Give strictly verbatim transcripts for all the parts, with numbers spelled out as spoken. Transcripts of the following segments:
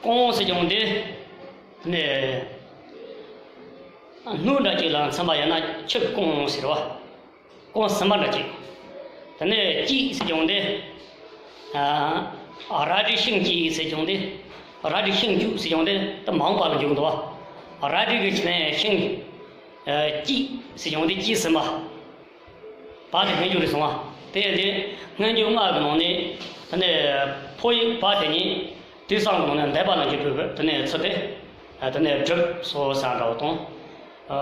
རྐང་ཟེར་ཀྱང་དེ་ནས་སྣོད་འདྲ་ཅིག་ལ་ཚན་པ་ཡིན་ན་ཆུ་རྐང་ཟེར་བ། རྐང་ཟིན་པ་འདྲ་ཅིག་དེ་ནས་སྐྱེས་ཟེར་ཀྱང་དེ། ཨ། རལ་གྲི་ཤིང་སྐྱེས་ཟེར་ཀྱང་དེ། རལ་གྲི་ཤིང་སྐྱེས་ཟེར་ཀྱང་དེ་ད་མ་འོངས་པ་ལ་འཇུག་འདུག་བ། རལ་གྲི་གི་ནས་ཤིང་། ཨ། སྐྱེས་ཟེར་ཀྱང་དེ་སྐྱེས་ཟིན་པ། བ་དེ་སྔོན་འཇུག་རེད་སོང་བ། དེ་ཡང་དེ་སྔོན་འཇུག་ལྔ་གི་ནང་ནས་དེ་ནས་ཕོ་ཡིག་བ་དེ་ཉིད་དུས་གསུམ་གི་ནང་ནས་འདས་པ་ལ་འཇུག་པའི་དེ་ནས་ཚུལ་དེ། དེ་ནས་སྒྲུབ་སོ་ས་འདྲ་བོ་དང་། ཨ།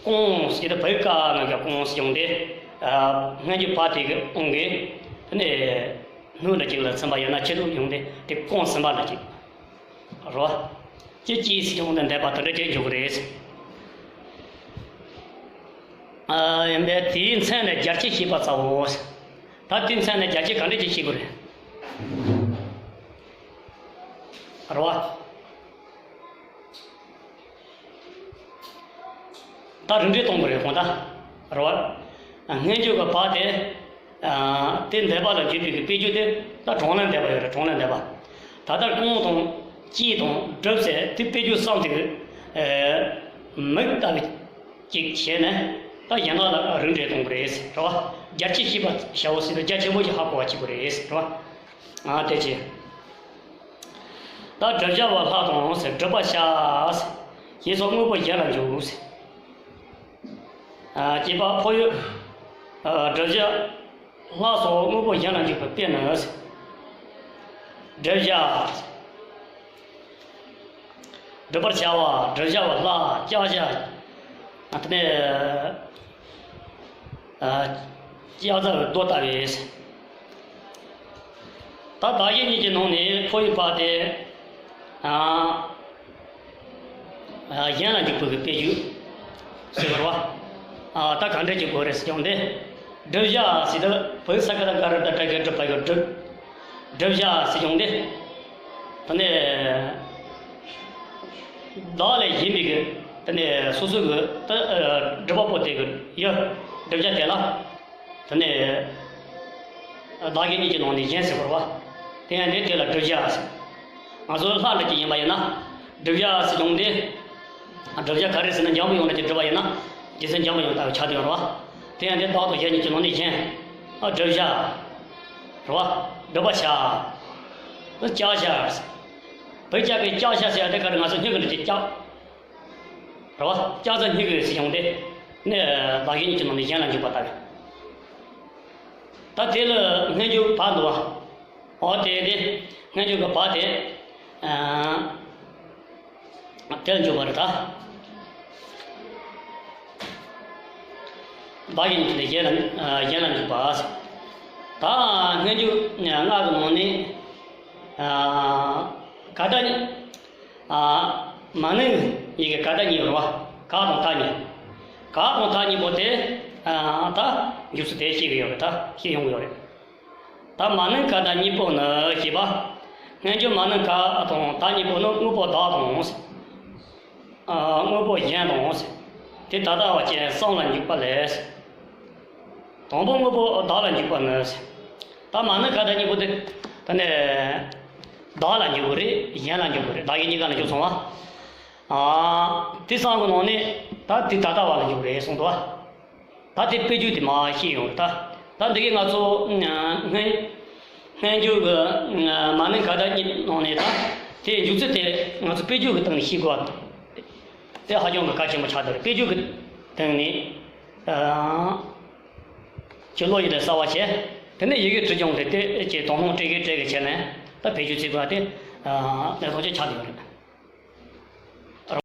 རྐང་ཟེར་དེ་བོད་སྐད་ནང་གི་རྐང་ཟེར་ཡོང་དེ། ཨ། སྔོན་འཇུག་བ་དེ་གི་དབང་གིས་དེ་ནས་སྣོད་འདྲ་ཅིག་ལ་ཚན་པ་ཡིན་ན་ཆུ་ལུག་ཡོང་དེ་དེ་རྐང་ཟིན་པ་འདྲ་ཅིག་རོ། ཅི་སྐྱེས་ཟེར་ཀྱང་དེ་འདས་པ་དེ་འདྲ་ཅིག་འཇུག་གི་རེད། ཨ། ཡིན་པས་དེའི་མཚན་ནི་རྒྱ་ཆེར་ཤེས་པར་བྱའོ། ད་དེའི་མཚན་ནི་རྒྱ་ཆེར་ག་འདྲ་ཅིག་ཤེས་དགོས་རེད། རོ། ད་རིགས་འགྲེ་གཏོང་དགོས་རེད་གོང་ད། རོ། སྔོན་འཇུག་གི་བ་དེ། ཨ། དེ་འདས་པ་ལ་འཇུག་པའི་གི་དཔེ་བརྗོད་དེ་ད་གྲངས་ལས་འདས་པ་ཡོད་རེད། གྲངས་ལས་འདས་པ། ད་ལྟ་རྐང་དང་སྐྱེས་དང་སྒྲུབ་ཟེར་དེ་དཔེ་བརྗོད་གསུམ་དེ། ཨ། མིང་ལྟ་བུ་ཅིག་བྱས་ནས་ད་གཞན་དག་ལ་རིགས་འགྲེ་གཏོང་དགོས་རེད་རོ། རྒྱ་ཆེར་ཤེས་པར་བྱའོ་ཟེར་དུས་རྒྱ་ཆེན་པོ་ཞིག་ཧ་གོ་བ་བྱེད་དགོས་རེད་རོ། ཨ། དེ་བྱས། ད་བསྒྲུབ་བྱ་བ་ལྷ་དང་ཟེར་སྒྲུབ་པར་བྱ་ཟེར། ཞེས་སོགས་དངོས་པོ་གཞན་ལ་འཇུག་ཟེར། ཨ། སྐྱེས་པ་ཕོ་ཡིག་ཨ། བསྒྲུབ་བྱ་ལྷ་སོགས་དངོས་པོ་གཞན་ལ་འཇུག་པའི་དཔེ་ནི་ཟེར། བསྒྲུབ་བྱ། སྒྲུབ་པར་བྱ་བ། བསྒྲུབ་བྱ་བ་ལྷ། བསྐྱར་བྱ། དེ་ནས། ཨ། བསྐྱར་བྱ་བའི་མདོ་ལྟ་བུའི། ད་བདག་གཞན་གཉིས་ཀྱི་ནང་ནས་ཕོ་ཡི་བ་དེ། ཨ། གཞན་ལ་འཇུག་པའི་གི་དཔེ་བརྗོད་ཟེར་བ་རེད་བ། ཨ། ད་ག་འདྲ་ཅིག་དགོས་རེད་ཟེར་ཀྱང་དེ། བསྒྲུབ་བྱ་ཟེར་དུས་བོད་ས་ཁ་ད་ག་རེ་ད་སྒྲ་གི་སྒྲུབ་པ་ཡོད་སྒྲུབ། བསྒྲུབ་བྱ་ཟེར་ཀྱང་དེ། དེ་ནས་བདག་ལས་གཞན་པའི་གི་དེ་ནས་སོ་སོ་གི་ད་སྒྲུབ་པ་པོ་དེ་གི་ཡོད་བསྒྲུབ་བྱ་དེ་ལ། དེ་ནས་བདག་གཞན་གཉིས་ཀྱི་ནང་ནས་གཞན་ཟེར་བ་རེད་བ། དེ་ཡང་དེ་དེ་ལ་བསྒྲུབ་བྱ་ཟེར། ང་ཚོ་ལྷ་འདྲ་ཅིག་ཡིན་པ་ཡིན་ན། བསྒྲུབ་བྱ་ཟེར་ཡོང་དེ། བསྒྲུབ་བྱ་ག་རེ་ཟེར་ན་འཇམ་པོ་ཡོང་ན་དེ་བསྒྲུབ་པ་ཡིན་ན། རྗེས་སུ་འཇམ་པོ་ཡོང་ལྟ་བུ་ཆགས་བསྡད་ཡོད་རེད་བ། དེ་ཡང་དེ་བདག་དང་གཞན་གཉིས་ཀྱི་ནང་ནས་གཞན། ཨ། བསྒྲུབ་བྱ། རེད་བ། སྒྲུབ་པར་བྱ། བསྐྱར་བྱ། བོད་སྐད་ཀྱི་བསྐྱར་བྱ་ཟེར་ཡ་དེ་ག་རེ་ང་ཚོ་སྙིང་གི་འདྲ་ཅིག་བསྐྱར། རེད་བ། བསྐྱར་བྱ་སྙིང་གི་ཟེར་ཡོང་དེ། ནས་བདག་གཞན་གཉིས་ཀྱི་ནང་ནས་གཞན་ལ་འཇུག་པ་ལྟ་བུ། ད་དེ་ལ་སྔོན་འཇུག་བ་འདུག་བ། འོ་དེ་དེ་སྔོན་འཇུག་གི་བ་དེ། ཨ། དེ་ལ་འཇུག་པ་རེད་ད། བདག་གཞན་གཉིས་ཀྱི་གཞན་ལ། ཨ། གཞན་ལ་འཇུག་པ། ད་སྔོན་འཇུག་ལྔ་གི་ནང་ནས། ཨ། ག་ད་ནི། ཨ། མ་ནིང་ཡི་གེ་ག་ད་གཉིས་ཡོད་རེད་བ། ག་དང་ད་གཉིས། ག་དང་ད་གཉིས་པོ་དེ། ཨ། ད་འཇུག་ཚུལ་དེ་ཤེས་ཀྱི་ཡོད་རེད། ད་ཤེས་ཡོང་གི་ཡོད་རེད། ད་མ་ནིང་ག་ད་གཉིས་པོ་ནི་ཞེས་པ། སྔོན་འཇུག་མ་ནིང་ག་དང་ད་གཉིས་པོ་ནི་དངོས་པོ་བདག་དང་། ཨ། དངོས་པོ་གཞན་དང་། དེ་ད་ལྟ་བ་ཅན་གསུམ་ལ་འཇུག་པ་ལས། དང་པོ་དངོས་པོ་བདག་ལ་འཇུག་པ་ནི། ད་མ་ནིང་ག་ད་གཉིས་པོ་དེ། ད་ནི། བདག་ལ་འཇུག་གི་རེད། གཞན་ལ་འཇུག་གི་རེད། བདག་གཞན་གཉིས་ཀ་ལ་འཇུག་སོང་བ། ཨ། དེ་གསུམ་གི་ནང་ནས་ད་དེ་ད་ལྟ་བ་ལ་འཇུག་གི་རེད་གསུངས་འདུག་བ། ད་དེ་དཔེ་བརྗོད་དེ་མར་ཤེས་ཡོང་རེད་ད། ད་འདི་གའི་ང་ཚོ་སྔོན་སྔོན་འཇུག་གི་མ་ནིང་ག་ད་གཉིས་ནང་ནས་ད་དེ་འཇུག་ཚུལ་དེ་ང་ཚོ་དཔེ་བརྗོད་ཀྱི་སྟེང་ནས་ཤེས་དགོས་པ་དེ་ཧ་ཅང་གི་གལ་ཆེན་པོ་ཆགས་བསྡད་རེད། དཔེ་བརྗོད་ཀྱི་སྟེང་ནས། ཨ། ཁྱོད་བློ་ཡིད་ལ་གསལ་བ་བྱས། དེ་ནས་ཡི་གེ་བྲིས་ཀྱང་དེ་དེ་ཀྱི་དོན་སློང་སྤྲད་གི་སྤྲད་གི་བྱས་ནས་ད་བེད་སྤྱོད་བྱེད་དགོས་པ་དེ་གནད་འགག་ཅིག་ཆགས་བསྡད་ཡོད་རེད།